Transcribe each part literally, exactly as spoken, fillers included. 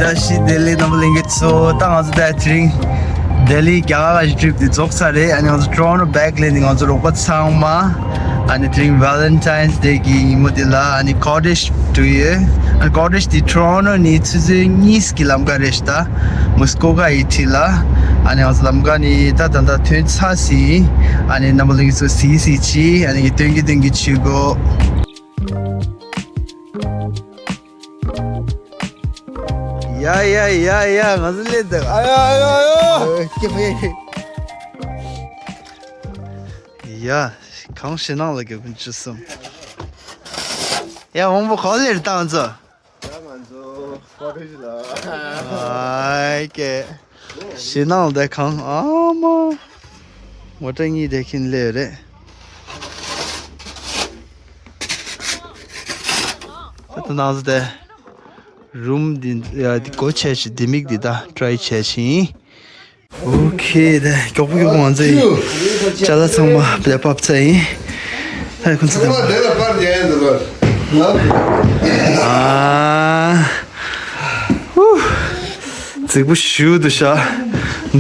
བཀྲ་ཤིས་བདེ་ལེགས་རྣམ་པ་ལྷན་རྒྱས་ཚོ། ད་ང་ཚོ་ད་དེ་རིང་ལྡི་ལི་རྒྱ་གར་ལ་ཊི་རིབ་དེ་རྫོགས་ཚར་རེད། ཨ་ནི་ང་ཚོ་ཊོ་རོན་ཊོ་བེག་ལེན་དེ་ང་ཚོ་རོགས་པ་ཚང་མ། ཨ་ནི་དེ་རིང་Valentine's Day གི་ཉིན་མོ་དེ་ལ་ཨ་ནི་ཀོ་ཊེཇ་འགྲོ་ཡོད། ཨ་ནི་ཀོ་ཊེཇ་དེ་ཊོ་རོན་ཊོ་ནས་ཆུ་ཚོད་གཉིས་ཀྱི་ལམ་ཁ་རེད་ཤག་ད་མོ་སི་ཀོ་ག་ཡི་འཁྲིས་ལ། ཨ་ནི་ང་ཚོ་ལམ་ཁ་ནས་ད་ད་ད་ཐོན་ཚར་ཟིན། ཨ་ནི་རྣམ་པ་ལྷན་རྒྱས་ཚོ་གཟིགས་གཟིགས་བྱེད། ཨ་ནི་སྟོན་གྱི་སྟོན་གྱི་བྱེད་དགོས། ཡ་ཡ་ཡ་ཡ། ང་ཚོ་སླེབས་འདུག་ཨ་ཡ་ཨ་ཡ་ཨ་ཡ། ཨ། སྐྱིད་པོ་ཡ། ཡ། གངས་ཞེད་སྣང་ལ་དགེ་ཕན་བཅུ་གསུམ། ཡ། དབང་པོ་ག་ལེར་བཏང་ཚོ། ཡ། ང་ཚོ་ཀོ་ཊེཇ་ལ། ཨ་ཀེ། ཞེད་སྣང་ལ་བསྡད་གང་ཨ་མ། མོ་ཊ་གཉིས་དེ་ཁྱིམ་སླེབས་རེད། ད་ལྟ་ནང་ཚོ་དེ། རུམ་འདི་ཡ་འདི་སྒོ་ཕྱེ་ཞིག་ལྡེ་མིག་འདི་ད་ཊ་རའི་བྱས་ཤིང་། ཨོ་ཁེ། ད་མགྱོགས་པོ་མགྱོགས་པོ་ང་ཚོ་ཡི་ཅ་ལག་ཚང་མ་བེད་ཕབ་ཚར་ཡིན། ད་ཁོ་ཚོ་ཚང་མ་དེ་ལ་པར་རྒྱག་ཡ་འདུག་ཨ། ཨུ། རྫིག་པོ་ཞེ་པོ་འདུག་ཤག་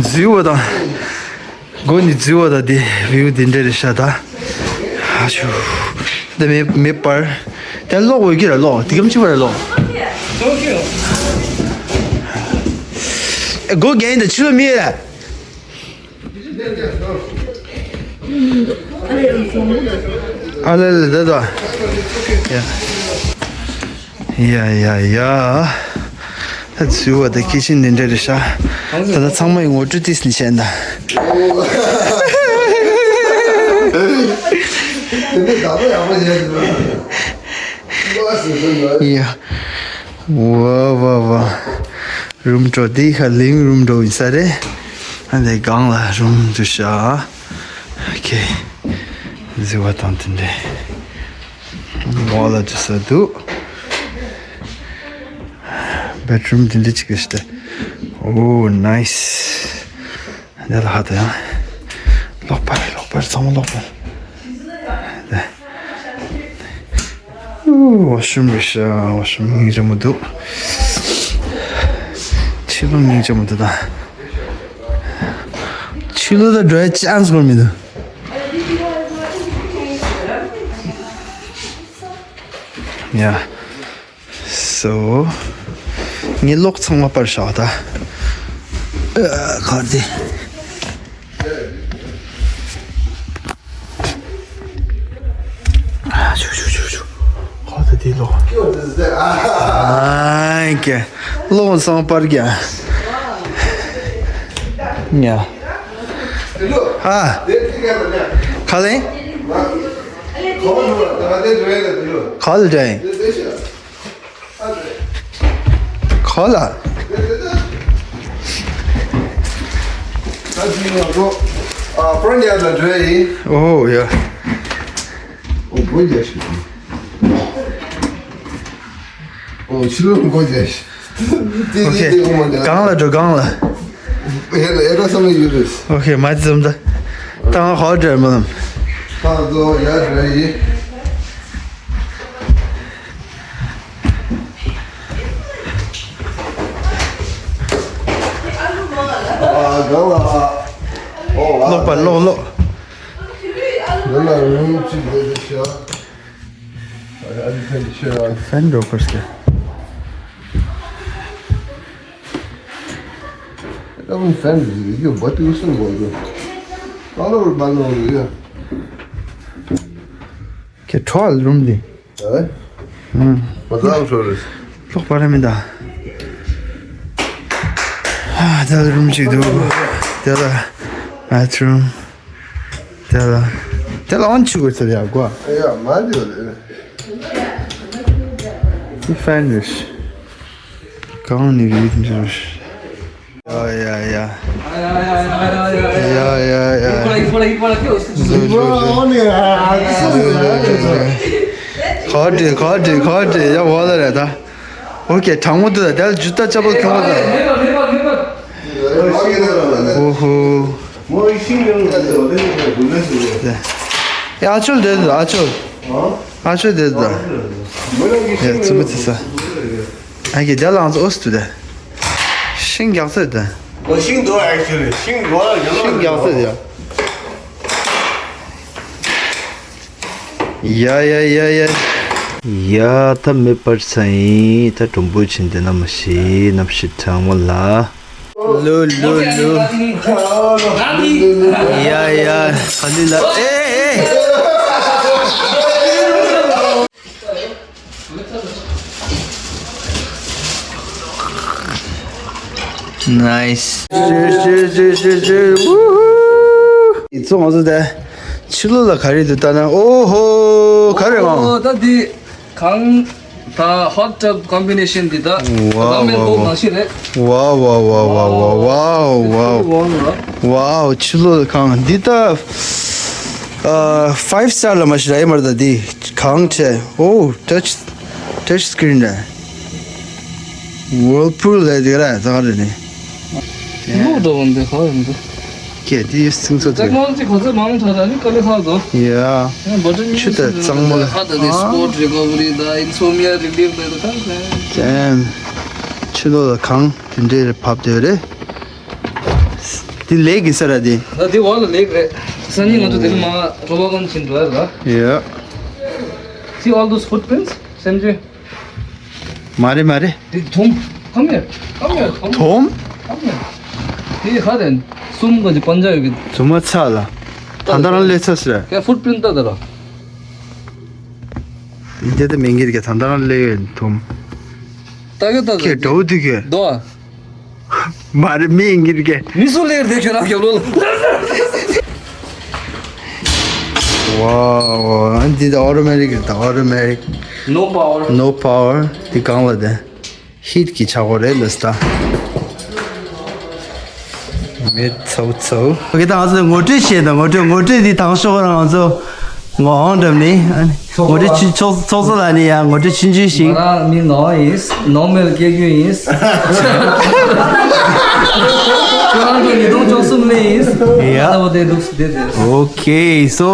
འཛུལ་བ་དང་། སྒོ་ནས་འཛུལ་བ་དང་དེ་བིའུ་དེ་འདྲ་རེད་ཤག་ད། ཨ་ཤུ། དེ་མེ་མེ་འབར། དེ་གློག་འོད་ཀྱི་ར་གློག་དེ་གམ་ཆི་བ་ར་གློག་ཨེ། སྒོ་རྒྱག་ཡིན་ད་ཕྱི་ལོགས་མི་ཡོད་ར། ཨ་ལེ་ལེ་ད་ད། ཡ་ཡ་ཡ། ད་འཛུལ་བ་དང་ཁི་ཆེན་འདི་འདྲ་རེད་ཤག་ད་ལྟ་ཚང་མ་ཡི་ངོ་སྤྲོད་ཏིས་ནི་བྱས་ན། ཡ། ཝ་ཝ་ཝ། རུམ་འགྲོ་འདི་ཁ་ལིང་རུམ་འགྲོ་ཡིན་ས་རེད། ཨ་འདི་སྒང་ལ་རུམ་འདུག་ཤག་ཨོ་ཁེ། འཛུལ་བ་དང་དེ་འདྲ། ཝོལ་ལ་འདུག་ས་འདུག་བེད་རུམ་དེ་འདྲ་ཅིག་རེད་ཤག་ད། ཨོ་ནའིས། འདི་ལ་ཧ་ད་ཡང་། ལོག་པར་ལོག་པར་ཚང་མ་ལོག་པར། ཝ་ཤུམ་རེད་ཤག་ཝ་ཤུམ་སྙིང་རྗེ་མོ་འདུག་ཕྱི་ལོགས་སྙིང་རྗེ་མོ་འདུག་ད། ཕྱི་ལོགས་ད་འགྲོ་ཡ་ཅན་སི་ཁོ་མི་འདུག་ཡ། སོ། ངའི་གློག་ཚང་མ་སྤར་བཞག་ད། ཨ། ག་དེ། ཨ། ཆུ་ཆུ་ཆུ་ཆུ། ག་དེ་དེ་གློག་ཨ་ཀྱེ། གློག་ཚང་མ་སྤར་ཀྱང་། ཉ། ཨ། ག་ལེ། ག་ལེ་འདྲ་ཡིན། ག་ལ། ཨོ་ཡ། ཨོ་ཁེ། སྒང་ལ་འགྲོ་སྒང་ལ། ཨོ་ཁེ། མ་ཙམ་ད། ད་ང་ཧོ་འདྲ་མ་ལམ། ལོག་པ་ལོག་ལོག །ཕན་འགྲོ་ཕར་སྐྱེ། ཁྱེད་ཁྲོ་ཨ་རུམ་འདི། ཨེ། ཨུམ། མ་ཚང་ཁྲོ་རེད། ལོག་པ་ར་མི་འདའ། ཨ། དེ་ལ་རུམ་ཅིག་འདུག་དེ་ལ་བྷ་ཐི་རུམ། དེ་ལ། དེ་ལ་ཨོན་ཆུ་དགོས་ཚར་ཡ་གོ །ཨ་ཡ་མ་འདི་རེད། འདི་ཕན་རེད། གང་ནས་བི་ཡ་ཡ་ཡ། ཡ་ཡ་ཡ། བཟོ་བཟོ་བཟོ་བཟོ། ག་བྲེ་ག་བྲེ་ག་བྲེ་ཡ་བ་ལ་རེད་ད། ཨོ་ཀེ་གྲང་མོ་འདུག་ད་དལ་ཇུ་ཏ་ཅ་པོ་ཁྱོང་བ་ད། ཨོ་ཧོ། ཡ་ཨ་ཆོལ་དེ་འདུག་ཨ་ཆོལ། ཨ་ཆོལ་དེ་འདུག་ད། ཡ་ཙུ་མི་ཚེ་ས། ཨ་ཀེ་དལ་ལངས་ཚོ་ཨོ་སི་དུ་དེ། ཤིང་རྒྱག་ཚོད་དེ། ཤིང་འདུག་ཨེག་ཆུ་ལི་ཤིང་འདུག་ཨ་རྒྱག་ཚོད་དེ་ཡ། ཡ་ཡ་ཡ་ཡ། ཡ་ད་མེ་སྤར་ས་ཡིན་ད་གྲུམ་བུ་ཆེན་དེ་ན་མ་ཤི་ནམ་ཤི་ཁྲང་མོ་ལ། ལུ་ལུ་ལུ། ཡ་ཡ་ཧ་ལི་ལ་ཨེ་ཨེ། Nice. ཡིན་ཚོ་ང་ཚོ་དེ་ཕྱི་ལོགས་ལ་ག་རེ་འདུག་ལྟ་ན་ཨོ་ཧོ་ག་རེ་ཨང་། ཨོ་ད་འདི་གང་ད་hot tub combination འདི་ད། ཝའོ་ར་མེན་ཝའོ་ཀོག་ནང་བཞིན་རེད། ཝའོ་ཝའོ་ཝའོ་ཝའོ་ཝའོ་ཝའོ། ཝའོ་ཝའོ་ཝའོ། ཝའོ་ཕྱི་ལོགས་གང་འདི་ད། ཨ་five star ལ་མ་ཤི་ར་ཡི་མར་ད་འདི་གང་ཆེ་ཨོ་touch touch screen རེད། Whirlpool ལས་དེ་ར་ད་ག་རེ་ནི། ལུག་འདྲ་བོ་འདི་ག་རེ་འདུག་ཀྱེ་དེ་ཡི་སིང་ཚོ་དེ། Technology གོ་ཚད་མང་དྲགས་ད་ནི་དཀའ་ལས་ཁག་འདུག་ཡ། ཆུ་དེ་གཙང་མོ་ལ། ཧ་ད་དེ་spot recovery ད་insomnia relief ད་ད་ད། Damn. ཕྱི་ལོགས་ལ་གང་དེ་འདྲའི་རེ་བབས་དེ་རེད། དེ་ལས་ཀྱི་ས་ར་དེ། ད་དེ་འོག་ལ་ལེགས་རེད། སང་ཉིན་ང་ཚོ་དེ་ནི་མ་རོ་བ་གང་ཕྱིན་འགྲོ་ཡ་ར། ཡ། See all those footprints? སེམས་ཅན། མ་རེད་མ་རེད། དེ་དོམ། Come here. Come here. དོམ། དོམ། Come here. དེ་ཧ་རན། གསུམ་ག་ཅི་པན་ཇ་ཡོད་གི། དུ་མ་ཚ་ལ། ད་ད་རང་ལས་ཚ་སི་ར། ཀྱ་ཕུཊ་པིན་ཊི་ད་ད་ར། ཡིན་དེ་ད་མེན་གི་ར་ཀྱ་ད་ད་རང་ལས་ཡོད་དོམ། ད་གི་ད་ད། ཀྱ་འགྲོ་དུ་ཀྱ། དོ། མ་རེད་མི་ཡིན་གྱི་རེད། མི་སུ་ལེར་དེ་ཁྱོད་རང་རྒྱབ་ལོག་ལ། ཝའོ་ཝའོ། འདི་ད་automatic རེད་ད། Automatic. No power. No power. འདི་གང་ལ་དེ་heat གི་ཆག་སྒོ་རེད་ལ་སི་ད། མེད་ཚའུ་ཚའུ། ཨོ་ཀེ་ད་ང་ཚོ་ངོ་སྤྲོད་བྱེད་དང་ངོ་སྤྲོད་ངོ་སྤྲོད་འདི་དང་ཤོག་རང་ང་ཚོ། ངོ་འདྲ་ནི། ངོ་སྤྲོད་ཆུ་ཚོགས་ཚོགས་གཙོ་ལ་ནི་ཡང་ངོ་སྤྲོད་ཆུང་ཆུང་ཞིག་ང་རང་མི་ནོ་ཡིན། ནོ་མེལ་སྐྱེ་རྒྱུ་ཡིན། ཁྱོད་རང་ཚོ་ཉིས་སྟོང་བཅུ་གསུམ་ལས་ཡིན། ཡ། ད་བོ་དེ་ལུགས་སུ་བསྡད་དེ། Okay, so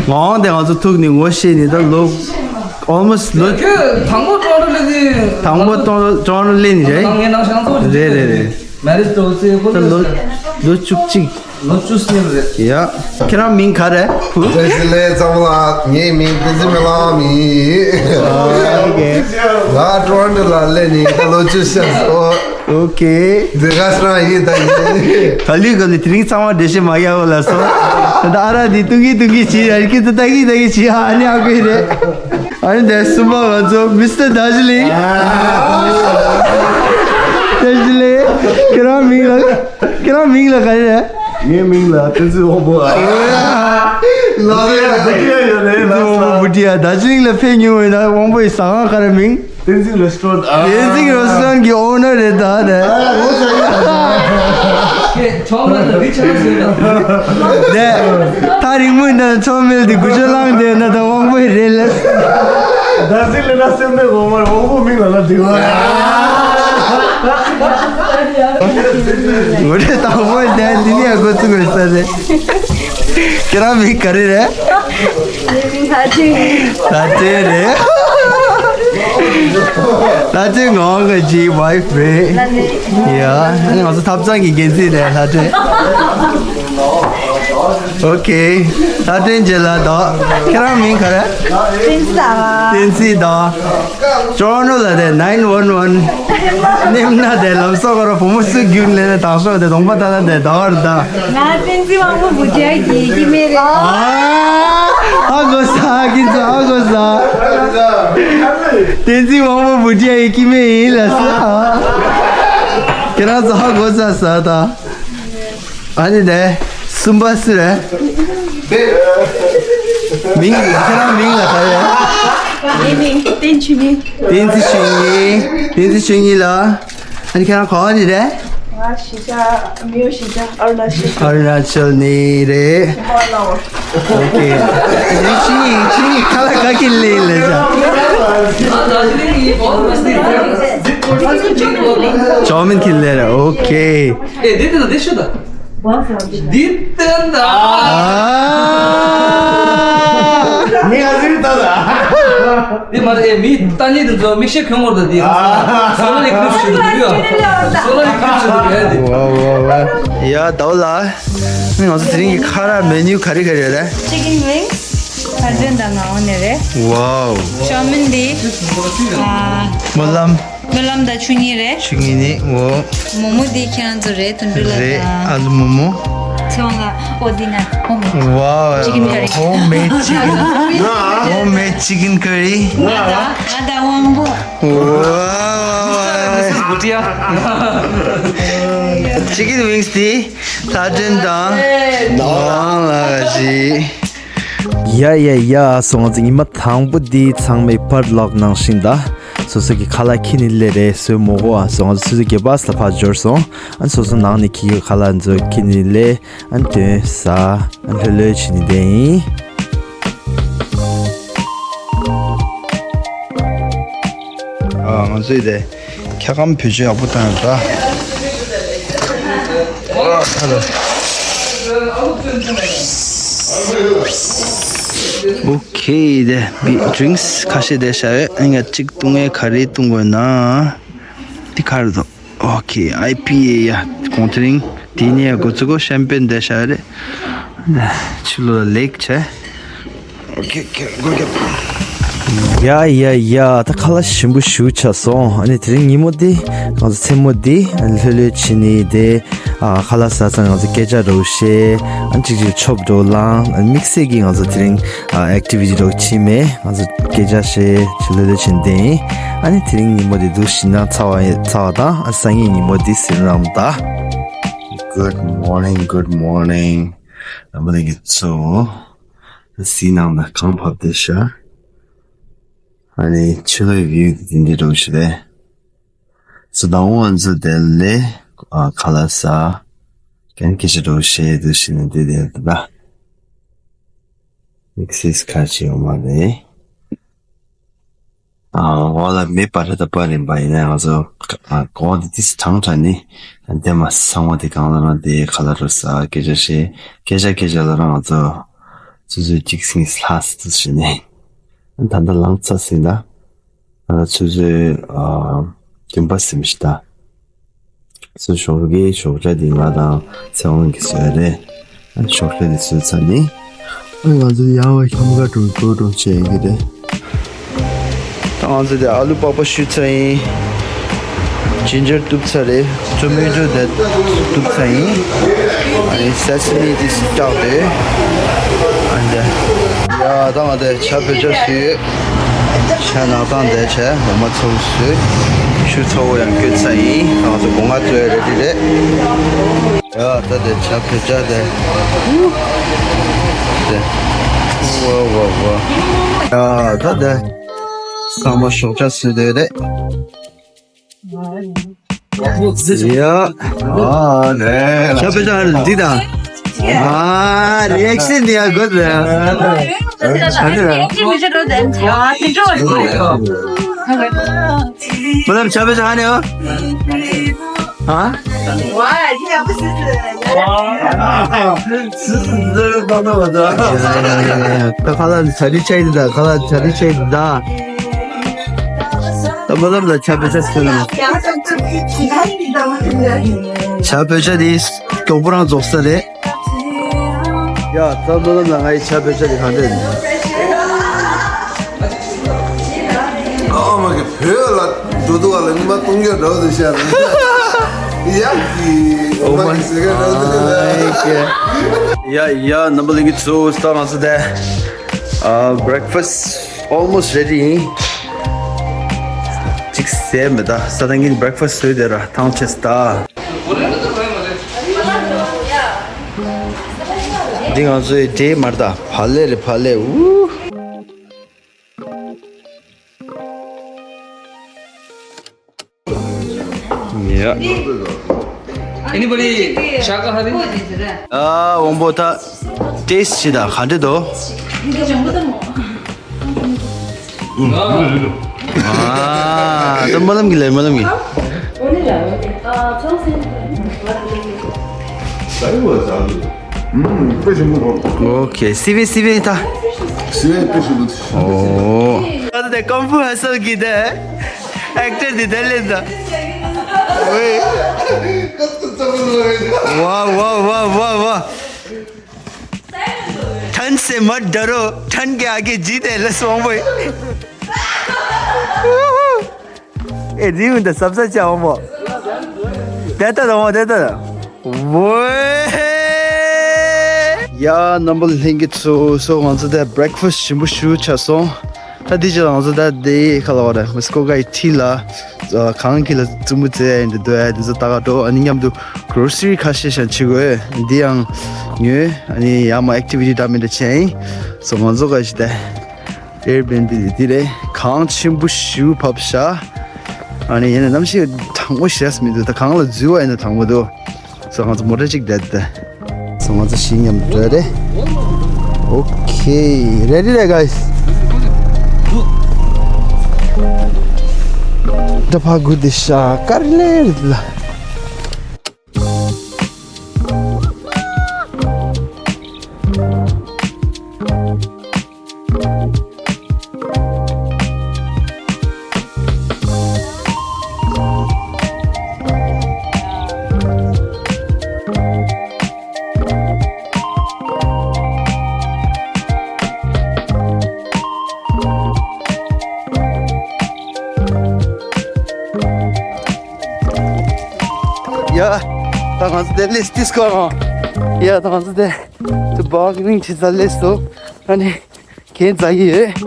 ངོ་དེ་ང་ཚོ་ཐུག་ནི་ངོ་ཤེས་ནི་ད་ལོ་almost ལོ། ཁྱོད་དང་པོ་ཀྲོ་ཀྲོ་ལས་ནི། དང་པོ་ཀྲོ་ཀྲོ་ལས་ནི་རེད། ང་ནང་ཤང་ཚོ་རེད་རེད་རེད། མེ་རེ་ཇི་ཏོ་ཚེ་ཁོ་ད་ལོ་ལོ་བཅུ་གཅིག་ལོ་བཅུ་གསུམ་རེད། ཡ། ཁྱེད་རང་མིང་ག་རེ། བཀྲ་ཤིས་བདེ་ལེགས་ཚང་མ་ལ། ངའི་མིང་བསྟན་འཛིན་མི་ལ་མི། ཨོ་ཁེ། ང་ཊོ་རོན་ཊོ་ལ་སླེབས་ནས་ད་ལོ་བཅུ་ཤར་སོང་། ཨོ་ཁེ། འདི་ག་སྲང་ཡིན་ད་ཡིན། ག་ལུས་ག་ལུས་དེ་རིང་ཚང་མ་འགྲེལ་བཤད་མ་རྒྱག་ལ་སོང་། ད་ཨ་ར་འདི་ཏུང་གི་ཏུང་གི་བྱེད་ཡ་རིག་གི་ད་ལྟ་གི་ད་གི་བྱེད་ཡ་ཨ་ནི་ཨ་ཁུ་རེད། ཨ་ནི་འདི་གསུམ་པ་ང་ཚོ་མི་སི་ཊར་དར་ཇི་ལིང་། དར་ཇི་ལིང་། ཁྱེད་རང་མིང་ལ། ཁྱེད་རང་མིང་ལ་ག་རེ་རེད། ངའི་མིང་ལ་བསྟན་འཛིན་དབང་པོ། ལ་རེ་ལ་རེ་ལ་བསྟན་འཛིན་དབང་པོ་བུ་ཏི་ཡ། དར་ཇི་ལིང་ལ་ཕེབས་མྱོང་བའི་ན་དབང་པོ་ཡི་ཟ་ཁང་ག་རེ་མིང་། བསྟན་འཛིན་རེ་སི་ཊོ་རན་ཊི། བསྟན་འཛིན་རེ་སི་ཊོ་རན་ཊི་གི་ཨོ་ནར་རེད་ད་རེད། ཁྱེད་ཆོག་ན་ད་རི་ཆ་ཟེར་ད། དེ་ཐག་རིང་མོ་ཡིན་ན་ཆོ་མེལ་དེ་དགུ་ཆོ་ལངས་དེ་ན་ད་དབང་པོ་ཡི་རེད་ལ། ད་ཟིག་ལ་ན་སེམས་ནས་འོ་མར་དབང་པོ་མིང་ལ་ན་དེ་བ། ངོ་རེ་དང་པོ་དེ་འདི་ནས་འགོ་བཙུགས་དགོས་ས་རེད། ཁྱེད་རང་མིང་ག་རེ་རེད། ལྷ་ཆེན། ལྷ་ཆེན་རེད། ལྷ་ཆེན་ངག་དབང་གི་ཇིའི་ཝའི་ཕི་རེད། ཡ། ང་ཚོ་ཐབ་ཚང་གི་འགན་འཛིན་རེད་ལྷ་ཆེན། ཨོ་ཁེ། ལྷ་ཆེན་རྗེ་ལ་དང་། ཁྱེད་རང་མིང་ག་རེ། བསྟན་འཛིན་དང་། བསྟན་འཛིན་དང་། ཅོ་ནོ་ལ་དེ་nine one one ནེམ་ན་དེ་ལམ་སོགས་ཀ་ར་བུ་མོ་སུ་རྒྱུན་ལས་ན་དང་ཤོག་དེ་གདོང་པ་ད་ལ་དེ་དར་ད། ང་བསྟན་འཛིན་དབང་པོ་བུ་ཆེ་གི་ཀི་མེ་རེད། ཨ་ཧ་གོ་ས་ཀིན་ཙོ་ཧ་གོ་ས། བསྟན་འཛིན་དབང་པོ་བུ་ཆེ་གི་ཀི་མེ་ཡིན་ལ་ས། ཁྱེད་རང་ཚོ་ཧ་གོ་ས་ས་ད། ཨ་ནི་དེ་གསུམ་པ་སུ་རེད། མིང་ཁྱེད་རང་མིང་ལ་ག་རེ། ངའི་མིང་བསྟན་ཆོས་ཉིད། བསྟན་འཛིན་ཆོས་ཉིད། བསྟན་འཛིན་ཆོས་ཉིད་ལ། ཨ་ནི་ཁྱེད་རང་ག་པར་ནས་རེད། ང་གཞིས་ཆགས་མི་ཡོད་གཞིས་ཆགས་ཨ་རུ་ན་ཅལ། ཨ་རུ་ན་ཅལ་ནས་རེད། ཧོ་ལའོ། ཨོ་ཁེ། ཨ་ནི་ཁྱེད་རང་ཁྱེད་རང་ཁ་ལག་ག་གི་ལས་ལས་བྱ། ཅའོ་མིན་གི་ལས་རེད། ཨོ་ཁེ། ཨེ་འདི་དེ་ལ་འདི་ཤོད་ད། འདི་བསྟན་ད། ཨ། ངས་ཨ་ཟིག་ལྟ་ད། འདི་མ་རེད། མི་ལྟ་ཉེས་དེ་ཚོ་མིག་ཤེལ་གྱོན་དགོས་ད་འདི། ཨ། སོ་ལ་ནི་ཀི་ལིབ་ཞུ་འདུག་ཡ། སོ་ལ་ནི་ཀི་ལིབ་ཞུ་འདུག་ཡ་འདི། ཝ་ཝ་ཝ། ཡ་ཟླ་བ་ལགས། ང་ཚོ་དེ་རིང་གི་ཁ་ལག་མེ་ནིའུ་ག་རེ་ག་རེ་རེད། ཅི་ཀིན་ཝིང་སི། ཁ་ཟས་དང་ངག་དབང་ནས་རེད། ཝའོ། ཅའོ་མིན་འདི། ཨ། སྨོན་ལམ། སྨོན་ལམ་དང་ཆུ་གཉིས་རེད། ཆུ་གཉིས་ནི་འོ། མོག་མོག་འདི་ཁྱེད་རང་ཚོ་རེད། དུད་འགྲོ་ལ་རེད། དང་། ཨ་ལུ་མོག་མོག་ཚེ་དབང་ལགས། ཨོ་འདི་ན་ཧོམ་མེད། ཝའོ། ཅི་ཀིན་ཀ་རི། ཧོམ་མེད་ཅི་ཀིན། ཧོམ་མེད་ཅི་ཀིན་ཀ་རི། ང་དང་ང་དང་དབང་པོ། ཝའོ། ཅི་ཀིན་ཝིང་སི་དེ་ལྷ་སྒྲོན་དང་ངག་དབང་ལགས་ཀྱིས། ཡ་ཡ་ཡ། སོང་ང་ཚོ་ཉི་མ་དང་པོ་འདི་ཚང་མའི་ཕར་ལོག་ནང་བཞིན་ད། སོ་སོ་གི་ཁ་ལག་ཁྱེར་ནས་སླེབས་རེད། བཟོས་མོ་གོ་ཨ། སོང་ང་ཚོ་སོ་སོ་གི་བྷ་སི་ལ་ཕར་འབྱོར་སོང་། ཨ་ནི་སོ་སོ་ནང་ནས་ཁྱེར་གྱི་ཁ་ལག་ཚོ་ཁྱེར་ནས་སླེབས། ཨ་ནི་དོན་ཟ། ཨ་ནི་ལྷོད་ལྷོད་བྱས་ནས་བསྡད་ཡིན། ཨ། ང་ཚོས་དེ་འཁྱག་སྒམ་བེད་སྤྱོད་ཡག་པོ་བཏང་ཡོད་ད། ཨོ་ཁེ། དེ་བི་ཌིང་སི་ཁ་ཤས་བསྡད་བཞག་ཡོད། ཨ་ནི་ང་གཅིག་བཏུང་ཡས་ག་རེ་བཏུང་དགོས་ན། འདི་ག་རེ་འདུག་ཨོ་ཁེ། ཨའི་པི་ཨེ་ཡ། གོང་དེ་རིང་དེ་ནས་འགོ་བཙུགས་གོ་ཤམ་པེན་བསྡད་བཞག་ཡོད་རེད། ཕྱི་ལོགས་ལ་ལེགས་བྱས། ཨོ་ཁེ་ཁེ། སྒོ་རྒྱབ། ཡ་ཡ་ཡ། ད་ཁ་ལག་ཞིམ་པོ་ཞེ་པོ་ཆགས་སོང་། ཨ་ནི་དེ་རིང་ཉིན་མོ་འདི། ང་ཚོ་མཚན་མོ་འདི་ལྷོད་ལྷོད་བྱས་ནས་དེ། ཨ། ཁ་ལག་ཟ་ཚར་ང་ཚོ་སྐད་ཆ་འདྲ་བོ་བཤད། ཨ། གཅིག་གཅིག་ཆོབ་འདྲ་བོ་ལངས། ཨ། དམིགས་བསལ་གྱིས་ང་ཚོ་དེ་རིང་། ཨ། ཨེག་ཊི་བི་ཊི་འདྲ་བོ་བྱས་མེད། ང་ཚོ་སྐད་ཆ་བཤད་ཆུ་ལྷོད་ལྷོད་བྱས་ནས་བསྡད་ཡིན། ཨ་ནི་དེ་རིང་ཉིན་མོ་འདི་འདུག་བཞིན་ན་ཚར་བ་ཚར་བ་དང་། ཨ། སང་ཉིན་ཉིན་མོ་འདི་ཟེར་རམ་ད། Good morning, good morning. རྣམ་པ་ལྷན་རྒྱས་ཚོ། གཟིགས་གནང་དང་གངས་བབས་བསྡད་ཤག་ཨ་ནི་ཕྱི་ལོགས་ཀྱི་བིའུ་དེ་འདི་འདྲ་བོ་ཞིག་རེད། སོ་ད་འོང་ང་ཚོ་དེ་ལས། ཨ། ཁ་ལག་ཟ། ཀན་སྐད་ཆ་འདྲ་བོ་བཤད་དུ་ཕྱིན་ནས་བསྡད་བསྡད་ད། དམིགས་བསལ་ཁ་ཅིག་ཡོད་མ་རེད། ཨ། འོག་ལ་མེ་འབར་ད་པར་རིམ་པ་ཡིན་ན་ང་ཚོ། ཨ། གོང་དེ་ཏིས་གྲང་དྲགས་ནི། དེ་མ་ཚང་མ་དེ་གང་ལ་རང་དེ་ཁ་ལག་འདྲ་བོ་ཟ། སྐད་ཆ་བཤད། སྐད་ཆ་སྐད་ཆ་ལ་རང་ང་ཚོ་ཆུ་ཚོད་གཅིག་ཟིན་ལྷག་སི་དུ་ཕྱིན་ནས། ད་ལྟ་ལངས་ཚར་ཟིན་ད། ང་ཚོ་ཆུ་ཚོད། ཨ། བདུན་པ་ཟིན་ཤི་ད། སོ་ཞོགས་ཀའི་ཞོགས་ཇ་འདི་ང་དང་ཚེ་དབང་གིས་བཟོས་རེད། ཨ། ཞོགས་ཇ་འདི་བཟོས་ཚར་ནི། ཨ། ང་ཚོ་ཡར་བ་ཤམ་ཀ་འགྲོ་འགྲོ་འགྲོ་བྱེད་ཀྱི་རེད། ད་ང་ཚོ་དེ་ཨ་ལུ་པགས་པ་བཤུས་ཚར་ཡིན། ཇིན་ཇར་གཏུབ་ཚར་རེད། བཙོ་མའི་བྲོ་དེ་གཏུབ་ཚར་ཡིན། ཨ་ནི་སེ་སི་མི་དེ་སུ་བཀྱག་དེ། ཨ་འདི། ཡ་ད་ང་དེ་ཇ་བོད་ཇ་བཟོས་ཡོད། ཇ་ནག་ཐང་དེ་ཇ་འོ་མ་ཚ་བོ་བཟོས། ཆུ་ཚ་བོ་ཡང་བསྐོལ་ཚར་ཡིན། ང་ཚོ་སྒོ་ང་བཙོས་རེ་ཌི་རེད། ཡ་ད་དེ་ཇ་བོད་ཇ་དེ། དེ། ཝ་ཝ་ཝ། ཡ་ད་དེ། ཚང་མ་ཞོགས་ཇ་བཟོས་དེ་རེད། ཡ། ཨ་ནེ། ཇ་བོད་ཇ་འདི་ད། ཨ། རི་ཨེག་ཤན་འདི་ཡ་གོ་ད། ཨ་ནེ། མ་ལབ་ཇ་བོད་ཇ་ཨ་ནེ་ཨོ། ཨ། ད་ཁ་ལག་ཇ་རི་ཆེ་ད། ཁ་ལག་ཇ་རི་ཆེ་ད། ད་མ་ལབ་ལ་ཇ་བོད་ཇ་ཟེར་ན། ཇ་བོད་ཇ་དེ་མགྱོགས་པོ་རང་རྫོགས་ས་རེད། ཡ་ད་མ་ལབ་ལ་ང་ཡི་ཇ་བོད་ཇ་དེ་གང་འདྲ་ཡིན། ཨ་མ་གི་བོད་ལ་འགྲོ་འདུག་བ་ལ་ཉི་མ་སྟོང་བརྒྱ་འགྲོ་འདུག་ཤག་ཡ་གི་ཨོ་མ་གི་ཟེར་ག་འགྲོ་འདུག་ལ། ཡ་ཡ་རྣམ་པ་ལྷན་རྒྱས་ཚོ་ད་ང་ཚོ་དེ། ཨ། breakfast almost ready ཡིན། གཅིག་ཟས་མེད་ད། ས་དང་གིན་breakfast བཟོས་དེ་ར་ཐང་ཆད་ད། འདི་ང་ཚོའི་འབྲས་མར་ད། བ་ལེ་རེད་བ་ལེ། ཨུ། Yeah. Anybody? ཤ་ཀ་ཧ་རི། ཨ་དབང་པོ་ད་ཏེས་ཅི་ད་ག་འདྲ་འདུག་ཨ་ད་སྨོན་ལམ་གྱི་ལས་སྨོན་ལམ་གྱི། ཨོ་ཁེ། སི་བི་སི་བི་ད། སི་བི་དཔེ་ཞིག་འདུག་ཨོ། ད་ད་ཀོང་ཕུ་ཧ་སལ་གྱི་ད། ཨེག་ཊར་འདི་ད་ལེན་ད། ཝེ། ཝ་ཝ་ཝ་ཝ་ཝ། ठंड से मत डरो, ठंड के आगे जीत है, लस वंगबोई। ཨེ་རི་མི་འདི་སབ་སབ་ཅག་འོང་མོ། དེ་ལྟ་དང་དེ་ལྟ་དང་། ཝེ། ཡ་རྣམ་པ་ལྷན་རྒྱས་ཚོ་སོ་ང་ཚོ་དེ་བྷི་རེག་ཕ་སི་ཊི་ཞིམ་པོ་ཞུ་ཆ་སོང་། ད་འདི་ཅི་ང་ཚོ་ད་དེ་ཁ་ལ་བ་ར་མི་སྐོ་གའི་ཁྲི་ལ་གངས་ཁྱི་ལ་བཙུན་མོ་བཙལ་ཡ་ཡིན་འདི་འདོད་ཡ་འདི་ཚོ་ལྟ་ག་འགྲོ། ཨ་ནི་མཉམ་དུ་གྷོ་རོ་སི་རི་ཁ་ཤས་ཤང་ཕྱི་དགོས་འདི་ཡང་ཉོས། ཨ་ནི་ཡ་མ་ཨེག་ཊི་བི་ཊི་འདྲ་མི་འདྲ་བྱས་ཡིན་སོ་ང་ཚོ་ག་ཞིག་དེ། Airbnb་འདི་རེད། གངས་ཆེན་པོ་ཞིག་བབས་ཤག་ཨ་ནི་ཡིན་ན་གནམ་གཤིས་གྲང་མོ་ཞེས་མི་འདུག་ད་གངས་ལ་འཛུལ་བ་ཡིན་ན་གྲང་མོ་འདུག་སོ་ང་ཚོ་མོ་ཊ་གཅིག་བསྡད་དེ། སོ་ང་ཚོ་ཞིག་མཉམ་དུ་འགྲོ་རེད། ཨོ་ཁེ། རེ་ཌི་རེད་གཱིས། ད་ཕ་གུ་དེ་ཤ་དཀར་ལེ་རེད་ལ། ཡ། ད་ང་ཚོ་དེ་ལེས་ཏིས་ཀོ་རང་། ཡ་ད་ང་ཚོ་དེ་དུ་བག་རིང་ཆེ་ས་ལེས་སོ། ཨ་ནི་ཁྱེད་ཛ་ཡི་ཡོད།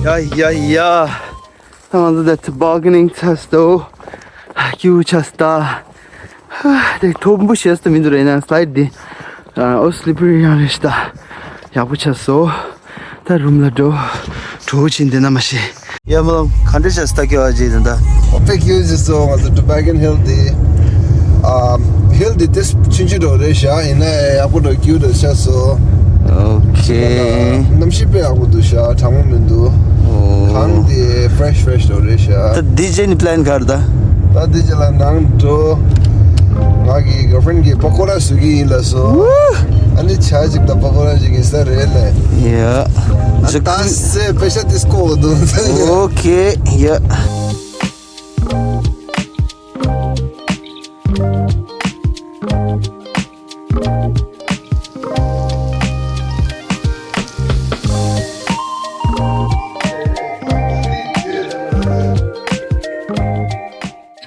ཡ་ཡ་ཡ། ད་ང་ཚོ་that's bargaining test་དོ། ཀྱུ་ཆ་སྟ། དེ་མཐོན་པོ་ཞེས་སུ་མི་འདུག་རེད་ན་སི་ལའི་ཌི་འདི། ཨོ་སི་ལི་པི་རི་ཡང་རེད་ཤི་ད། ཡག་པོ་ཆ་སོ། ད་རུམ་ལ་འགྲོ། གྲོ་ཆེན་འདི་ན་མ་ཤེས། ཡ་མ་ལོ་ག་འདྲ་ཆ་སྟ་ཀྱོ་ཨ་ཇི་དེ་འདྲ། ཨོ་པེ་ཀྱུ་ཆ་སོ་ང་ཚོ་ཊོ་བྷེ་གན་ཧིལ་འདི། ཨ་ཧིལ་འདི་ཏིས་ཆུང་ཆུང་འགྲོ་རེད་ཤ་ཡིན་ན་ཡག་པོ་འགྲོ་ཀྱུ་འགྲོ་ཆ་སོ། ཨོ་ཁེ། གནམ་གཤིས་དཔེ་ཡག་པོ་འདུག་ཤ་གྲང་མོ་མི་འདུག་ཨོ། གངས་འདི་ཕི་རེ་ཤི་ཕི་རེ་ཤི་འགྲོ་རེད་ཤ། ད་ཌི་ཇེ་ནི་པི་ལན་ག་རེ་ད། ད་འདི་ཅི་ལ་ནང་འགྲོ། ང་གི་གར་ཕི་རེན་ཌི་གི་པ་ཀོ་ར་བཟོ་གི་ཡིན་ལ་སོ། ཨ་ནི་ཆ་ཅིག་ད་པ་ཀོ་ར་ཅིག་ཡིན་ས་རེད་ལེ། ཡ། ད་སེ་པེ་ཤ་ཏིས་ཀོ་འདུག་ཨོ་ཁེ། ཡ།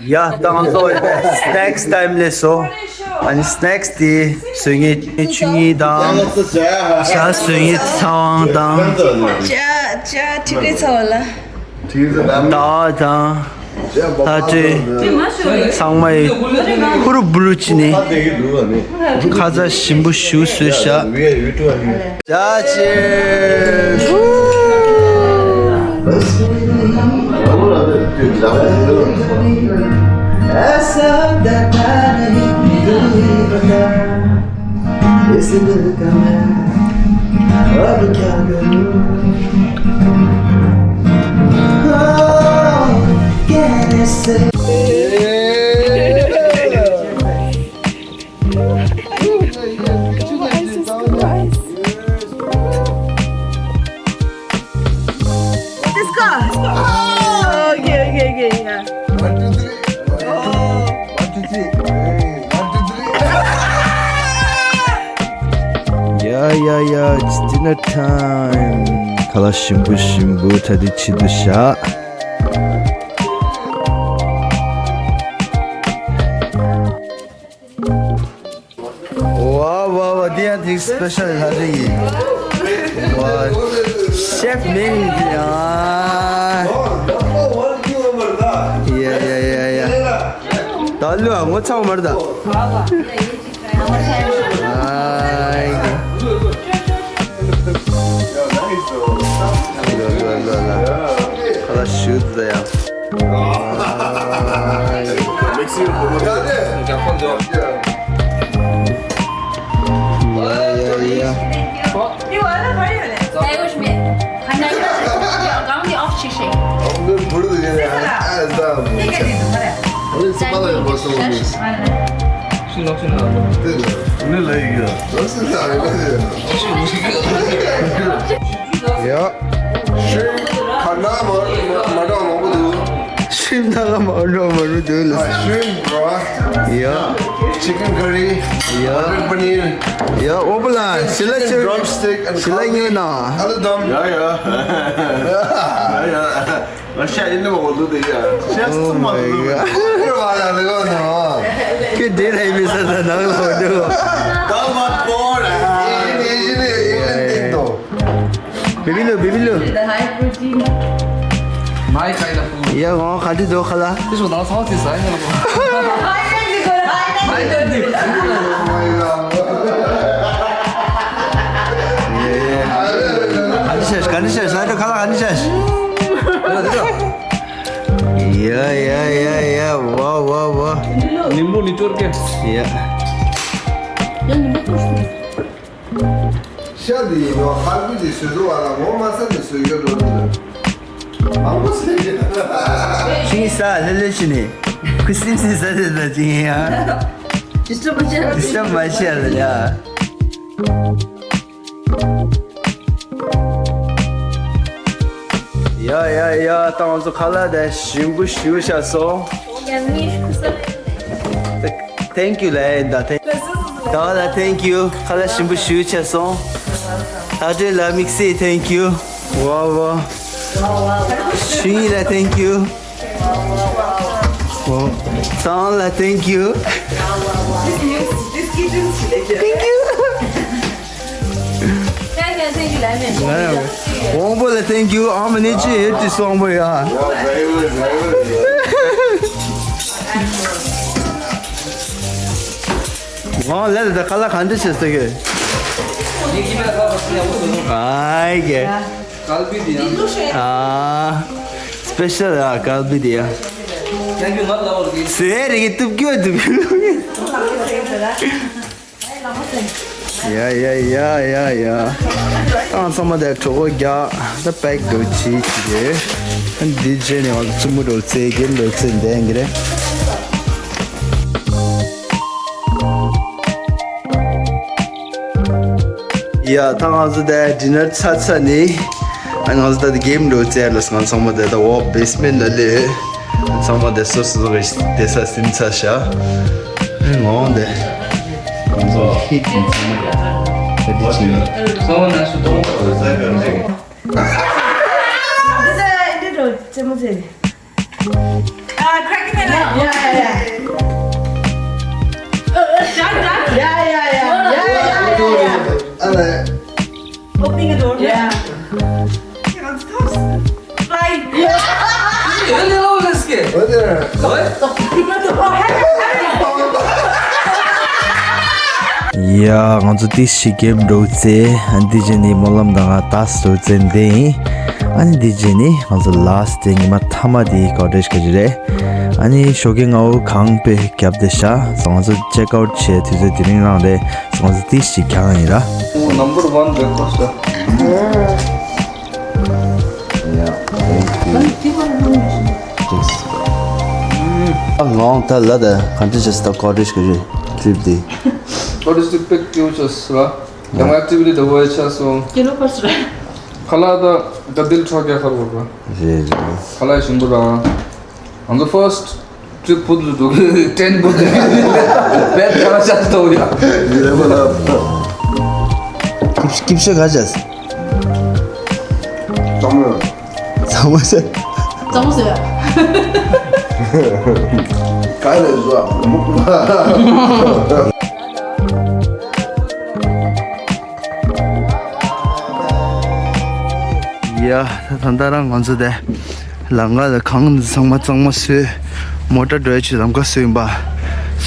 ཡ་ད་ང་ཚོ་སི་ནེག་སི་ཊའིམ་ལས་སོ། ཨ་ནི་སི་ནེག་སི་དེ་བཟོ་མཁན་ཆུ་གཉིས་དང་། ཤ་བཟོ་མཁན་ཚ་བང་དང་། ཅ་ཅ་ཁྲི་ཀའི་ཚ་བ་ལ། ད་དང་། ད་ཏྲེ། ཚང་མ་ཡི་ཧུ་རུ་བུ་རུ་ཅི་ནི། ཁ་ཚ་ཞིམ་པོ་ཞུ་སོས་ཤ། ཅ་ཅེ། Let's go. Oh, okay, okay, okay, yeah. One, two, three. Oh. One, two, three. Hey, one, two, three. Yeah, yeah, yeah, it's dinner time. ཁ་ལག་ཞིམ་པོ་ཞིམ་པོ་ད་དེ་ཆེད་དུ་བཞག་ཝ་ཝ་ཝ། འདི་ཡང་དེ་སི་པེ་ཤལ་ལྷ་རི་ཡིན། ཝ། ཤེཕ་མིང་འདི་ཡང་། ཡ་ཡ་ཡ་ཡ། ད་ ལོ་ངོ་ཚ་བ་མར་ད། ཨའི་གི། ལོ་ལོ་ལོ་ལོ། ཁ་ལག་ཞུ་ད་ཡ། ཨའི་གི། ཡ་ཡ་ཡ། ཡ། ཤིང་ཁ་ན་མ་མ་མ་འདྲ་མང་པོ་འདུག་ཤིང་ཁ་ན་མ་འདྲ་མང་པོ་འདུག་ལ། ཤིང་བྲོ། ཡ། Chicken curry. ཡ། Butter paneer. ཡ། ཨོ་པ་ལ་ཤི་ལ་ཤི། Drumstick and ཤི་ལ་ཉོས་ན། ཨ་ལ་དམ། ཡ་ཡ། ཡ་ཡ། ང་ཤ་ཡིན་ནི་མ་འོ་འདུག་དེ་ཡ། ཤ་སུ་མ་འདུག་དེ་ཡ། ཨོ་མའི་གོཌ། ཨོ་མའི་གོཌ། ལ་གོ་ནོ། ཁྱོད་འདྲེ་ར་ཡིན་མི་ས་ད་ནང་ལ་འོ་འདུག་ད་མ་པོ་ར། ཨེ་ཡིན་ཨེ་ཡིན་ཨེ་ཡིན་ཏིག་ཏོ། བི་བི་ལུ། བི་བི་ལུ། The high protein. My kind of food. ཡ་ང་ག་འདྲི་འདུག་ཁ་ལག This one, that's how it is. I have. ག་འདྲི་བྱས། ག་འདྲི་བྱས། ཁ་ལག་ག་འདྲི་བྱས། ཡ་ཡ་ཡ་ཡ། ཝ་ཝ་ཝ། ནིམ་བུ་ནི་ཅོར་ཀེ། ཡ། ཤ་འདི་ཡིན་ནོ། ཧར་བུ་འདི་བཟོས་འགྲོ་བ་ལ་ངོ་མ་ས་ནས་བཟོས་ཡོད་འགྲོ་འདུག་མང་པོ་ཟེར་གྱི། ཤིང་ས་ལྷོད་ལྷོད་བྱས་ནས་ཁུ་སིམ་སིམ་ཟ་ཟེར་ད་ཅིག་ཡིན་ཡ། Disturb མ་བྱེད། Disturb མ་བྱེད་ལ་ཡ། ཡ་ཡ་ཡ། ད་ང་ཚོ་ཁ་ལག་དེ་ཞིམ་པོ་ཞེ་པོ་ཤར་སོང་། Thank you ལ་ཡིན་ད། Thank ད་ལ་thank you། ཁ་ལག་ཞིམ་པོ་ཞེ་པོ་ཤར་སོང་། ད་དེ་ལ་དམིགས་བསལ་thank you། ཝ་ཝ། ཤིང་ལ་thank you། ཨོ། ཚང་ལ་thank you། Thank you། དབང་པོ་ལ་thank you། ཨ་མ་ནི་ཅི་ཧེ་ཏི་སོང་པོ་ཡ། ང་ལ་ད་ཁ་ལག་ག་འདྲ་བྱེད་ཟེར་གི། ཨའི་གེ། ཨ། སྤེ་ཤལ་ཡ། ཀལ་བི་དེ་ཡ། ཟེར་རེ་གི་ཏུབ་ཀྱོ་ཏུབ་ཀྱོ། ཡ་ཡ་ཡ་ཡ་ཡ། ཏང་ཚང་མ་དེ་གྲོད་ཁོག་རྒྱགས་ད་པེག་འགྲོ་བྱེད་ཀྱི་རེད། འདི་རྗེས་ནས་ང་ཚོ་རྩེད་མོ་འགྲོ་རྩེ་གེམ་འགྲོ་རྩེ་འདན་གི་རེད། ཡ། ད་ང་ཚོ་ད་ཌི་ནར་ཚར་ཚར་ནས་ང་ཚོ་ད་གེམ་འགྲོ་རྩེ་ལ་ང་ཚང་མ་ད་ད་འོག་བེ་སི་མེན་ཊ་ལ་སླེབས། ཚང་མ་ད་སོ་སོ་སོ་གི་བསྡད་ས་ཟིན་ཚར་ཤག་ངོ་འདི་ང་ཚོ་ཧིད་ཀྱི་ཚང་མ་ད་ད་ཅི་ནས། ཚང་མ་ན་སུ་དོང་ཁ་ཟ་ག་རེ། ཨ་ཟ་འདི་འགྲོ་རྩེད་མོ་རྩེ། Ah, cracking the nut. Yeah, yeah, yeah. Done, done. Yeah, yeah, yeah. Yeah, yeah, yeah, yeah. Opening a door. Yeah. Okay, let's go. Fly. Yeah. ཡ། ང་ཚོ་ཏིས་ཤི་གེམ་འགྲོ་རྩེ། ཨ་ནི་འདི་རྗེས་ནས་སྨོན་ལམ་དང་ང་ཏཱས་འགྲོ་རྩེ་འདི་ཡིན། ཨ་ནི་འདི་རྗེས་ནས་ང་ཚོ་ལཱ་སི་ཊི་ཉི་མ་མཐའ་མ་དེ་ཀོ་ཊེཇ་ག་ཅི་རེད། ཨ་ནི་ཞོགས་ཀས་སྔ་པོ་གངས་དཔེ་རྒྱབ་བསྡད་ཤག་ང་ཚོ་ཅེག་ཨའུཊ་བྱེད་དུས་ཚོད་དེ་རིང་རང་རེད། ང་ཚོ་ཏིས་ཤི་གྱང་ཡིན་ར། Number one breakfast. Yeah, thank you. Thanks. ཨ་ང་ད་ལ་ད་ག་འདྲ་བྱས་ད་ཀོ་ཊེཇ་ག་རེ་ཊི་རིབ་དེ། ཀོ་ཊེཇ་དེ་དཔེ་སྐྱིད་པོ་བྱས་ར། ཡང་ཨེག་ཊི་བི་ཊི་དེ་བོ་ཆ་སོང་། ཁ་ལག་ད་ད་དིལ་ཁྲོ་རྒྱ་ཁར་བོར་བ། རེད་རེད། ཁ་ལག་ཞིམ་པོ་ར། ང་ཚོ་ཕར་སི་ཊི་ཊི་རིབ་བུད་ལ་འགྲོ་གི་ཊེན་བུད་ལ་བེད་ཁ་ལག་ཆ་ཏོ་ཡ། རེད་པ་ལ། སྐྱིབས་སྐྱིབས་ཤོད་ག་ཅས། ཙམ་ར། ཚང་མ་ཟེར། ཚང་མ་ཟེར། ག་རེ་ཟ་མོ། ཡ། ད་ད་ལྟ་རང་ང་ཚོ་དེ་ལམ་ཁ་ལ་གངས་འདི་ཚང་མ་གཙང་མ་བཟོས། མོ་ཊ་འགྲོ་ཡ་ཆེད་ལམ་ཁ་བཟོས་ཡིན་པ།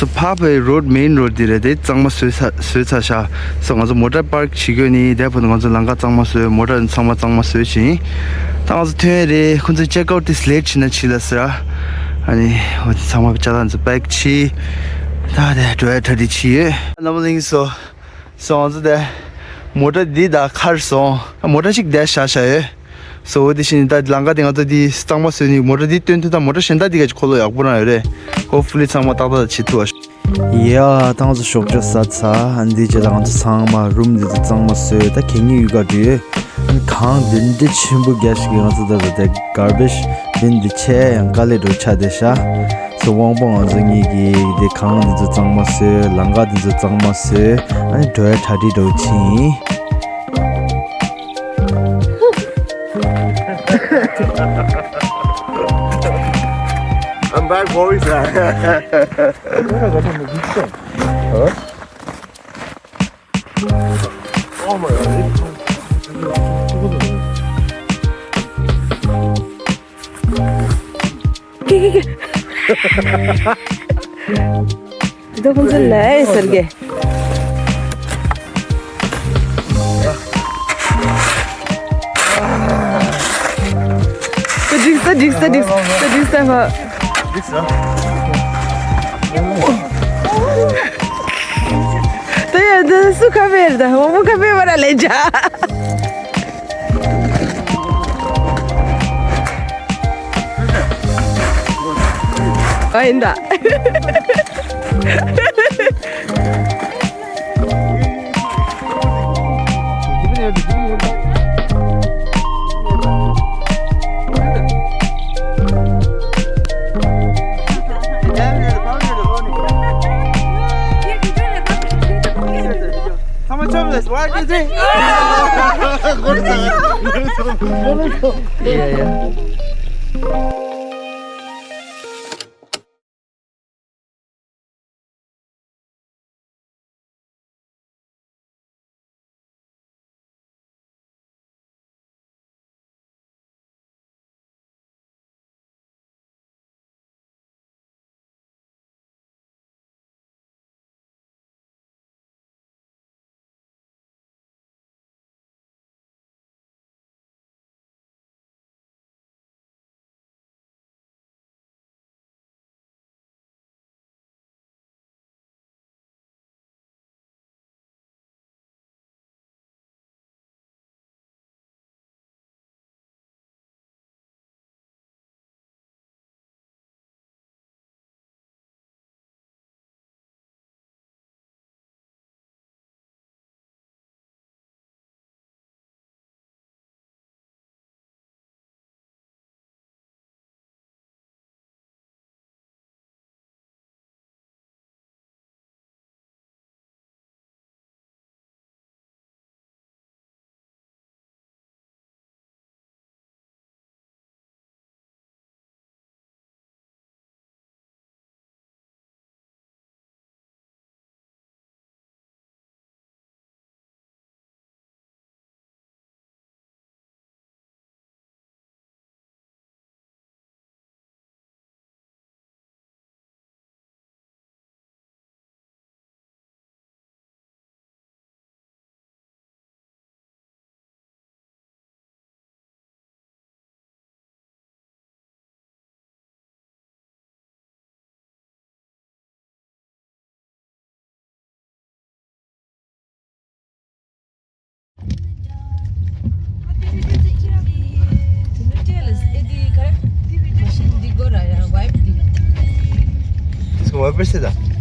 ཕར་བའི་རོཌ་མེན་རོཌ་འདི་རེད་དེ། གཙང་མ་བཟོས་ཚར་བཟོས་ཚར་ཤག་སོ་ང་ཚོ་མོ་ཊ་པར་ཀི་བྱེད་དགོས་ནི་དེ་བར་དུ་ང་ཚོ་ལམ་ཁ་གཙང་མ་བཟོས། མོ་ཊ་ཚང་མ་གཙང་མ་བཟོས་ཕྱིན། ད་ང་ཚོ་ཐོན་ཡས་རེད། ཁོ་ཚོས་ཅེག་ཨའུཊ་དེ་ལེཊ་བྱས་ན་བྱས་ལབ་ཟེར། ཨ་ནི་འོ་དེ་ཚང་མ་ཅ་ལག་ཚོ་པེག་བྱས། ད་དེ་འགྲོ་ཡ་གྲ་སྒྲིག་བྱས་ཡོད། རྣམ་པ་ལྷན་རྒྱས་ཚོ། སོ་ང་ཚོ་དེ་མོ་ཊ་འདི་ད་ཁར་སོང་། མོ་ཊ་གཅིག་དེ་བཞག་བཞག་ཡོད། སོ་འོ་དེ་བཞིན་ད་ལམ་ཁ་དེ་ང་ཚོ་དེ་གཙང་མ་བཟོས་ནི། མོ་ཊ་དེ་བཏོན་ཐུབ་ད། མོ་ཊ་གཞན་དག་དེ་ག་ཅིག་འཁོར་ལོ་ཡག་པོ་རང་ཡོད་རེད། ཧོབ་ཕུ་ལི་ཚང་མ་ཏག་ཏག་བྱེད་ཐུབ་པ། ཡ་ད་ང་ཚོ་ཞོགས་ཇ་ཟ་ཚར། ཨ་འདི་རྗེས་ལ་ང་ཚོ་ཚང་མ་རུམ་འདི་ཚོ་གཙང་མ་བཟོས། ད་གད་སྙིགས་ཡོད་ག་འདྲ་ཡོད། ཨ་ནི་གངས་འདི་འདྲ་ཆེན་པོ་རྒྱ་ཞིག་གིས་ང་ཚོ་ད་བར་དེ་གར་བེཇ་བིན་འདི་ཆེ་ཡང་དཀའ་ལས་འགྲོ་ཆགས་བསྡད་ཤག་སོ་དབང་པོ་ང་ཚོ་གཉིས་ཀྱིས་དེ་གངས་འདི་ཚོ་གཙང་མ་བཟོས། ལམ་ཁ་འདི་ཚོ་གཙང་མ་བཟོས། ཨ་ནི་འགྲོ་ཡ་གྲ་སྒྲིག་འགྲོ་ཕྱིན། I'm back, boys. Oh my god. དེ་ཁོང་ཚོ་ལས་ཟེར་གི། འགྲིག་ས་འགྲིག་ས་འགྲིག་ས་འགྲིག་ས་མ། ད་ཡ་ད་སུ་ཁ་བེར་ད་འོ་མོ་ཁ་བེར་བ་ར་ལེ་ཇ། ཨ་ཡིན་ད། How much of this? What is it? Yeah, yeah. This is what we said.